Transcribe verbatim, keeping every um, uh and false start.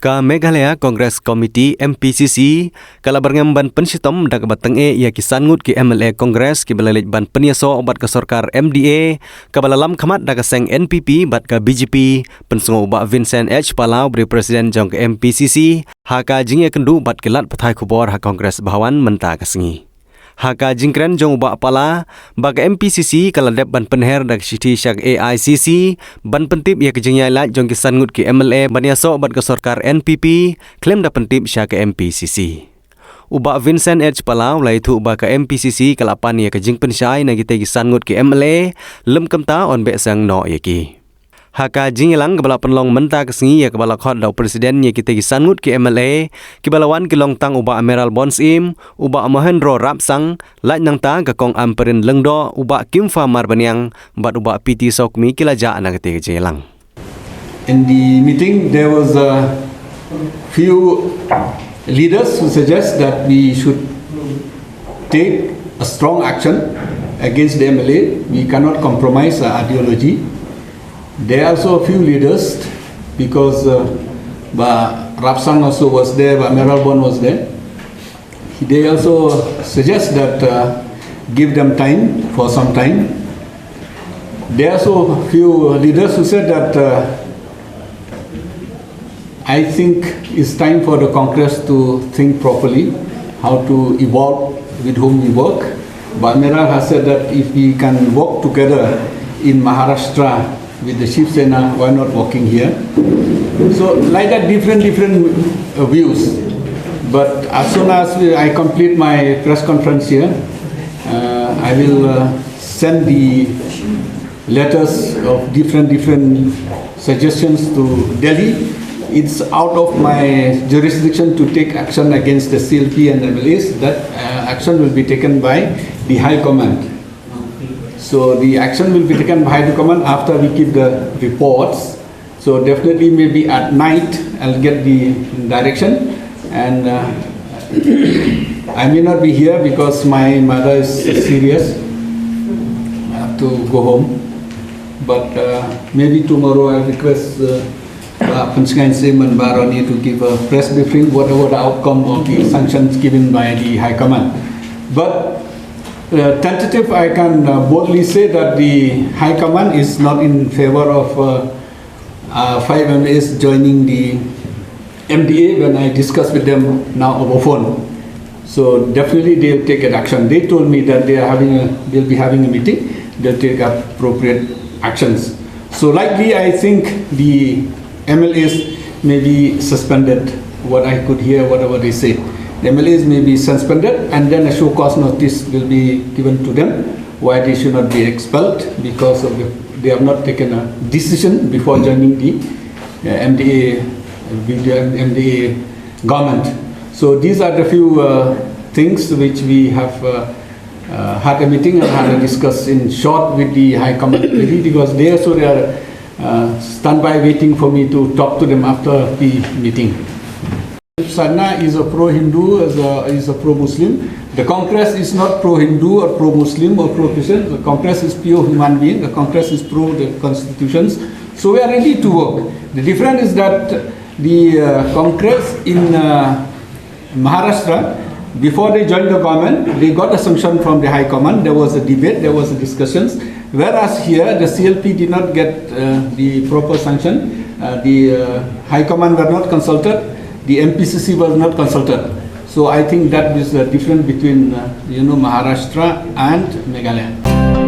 Ka Meghalaya Congress Committee, M P C C, ka la byrngem ban pynshitom da kaba tyngeh ïa ki san ngut ki M L A Congress kiba la leit ban pynïasoh bad ka sorkar M D A, kaba la lam khmat da ka seng N P P bad ka B J P, pynsngew u Bah Vincent H Pala, u President jong ka M P C C, ha ka jingïakynduh bad ki lad pathai khubor ha Congress Bhawan mynta ka sngi. Ha ka jingkren jong u Bah Pala, ba ka M P C C ka la dep ban pynher da ka shithi sha ka A I C C, ban pyntip ïa ka jingïailad jong ki san ngut ki M L A ban ïasoh bad ka sorkar N P P, khlem da pyntip sha ka M P C C. U Bah Vincent H Pala u la ïathuh ba ka M P C C ka la pan ïa ka jingpynshai na kitei ki san ngut ki M L A, lym kumta yn beh seng noh ïa ki. Ha ka jingïalang kaba la pynlong mynta ka sngi ïa kaba la khot da u President ïa kitei ki san ngut ki M L A, kiba la wan ki long tang u Bah Mayralborn Syiem, u Bah Mahendra Rapsang, lait nangta ka Kong Ampareen Lyngdoh, u Bah Kimfa Marbaniang, bad u Bah P T Sawkmie ki la jah na katei ka jingïalang. In the meeting, there was a few leaders who suggest that we should take a strong action against the M L A. We cannot compromise our ideology. There are also a few leaders, because uh, Bah Rapsang also was there, Bah Mayralborn was there. They also suggest that uh, give them time for some time. There are also a few leaders who said that uh, I think it's time for the Congress to think properly how to evolve, with whom we work. Bah Mayralborn has said that if we can work together in Maharashtra with the Shiv Sena, why not working here? So like that, different, different uh, views. But as soon as we, I complete my press conference here, uh, I will uh, send the letters of different, different suggestions to Delhi. It's out of my jurisdiction to take action against the C L P and M L As. That uh, action will be taken by the High Command. So the action will be taken by High Command after we give the reports. So definitely maybe at night I'll get the direction, and uh, I may not be here because my mother is serious. I have to go home. But uh, maybe tomorrow I'll request uh, Bah Pynsngew Syiem and Bah Ronnie to give a press briefing, whatever the outcome of the sanctions given by the High Command. But uh, tentative, I can uh, boldly say that the High Command is not in favor of uh, uh, five M L As joining the M D A when I discuss with them now over phone. So definitely they'll take an action. They told me that they are having a, they'll be having a meeting. They'll take appropriate actions. So likely, I think the M L As may be suspended. What I could hear, whatever they say, the M L As may be suspended, and then a show cause notice will be given to them why they should not be expelled because of the, they have not taken a decision before joining the uh, M D A, with the M D A government. So these are the few uh, things which we have uh, uh, had a meeting and had a discuss in short with the High Command committee, because they also they are uh, standby waiting for me to talk to them after the meeting. Shiv Sena is a pro-Hindu, is a, is a pro-Muslim. The Congress is not pro-Hindu or pro-Muslim or pro-Christian. The Congress is pure human being. The Congress is pro the constitutions. So we are ready to work. The difference is that the uh, Congress in uh, Maharashtra, before they joined the government, they got a sanction from the High Command. There was a debate, there was a discussions. Whereas here, the C L P did not get uh, the proper sanction. Uh, the uh, High Command were not consulted. The M P C C was not consulted. So I think that is the difference between uh, you know Maharashtra and Meghalaya.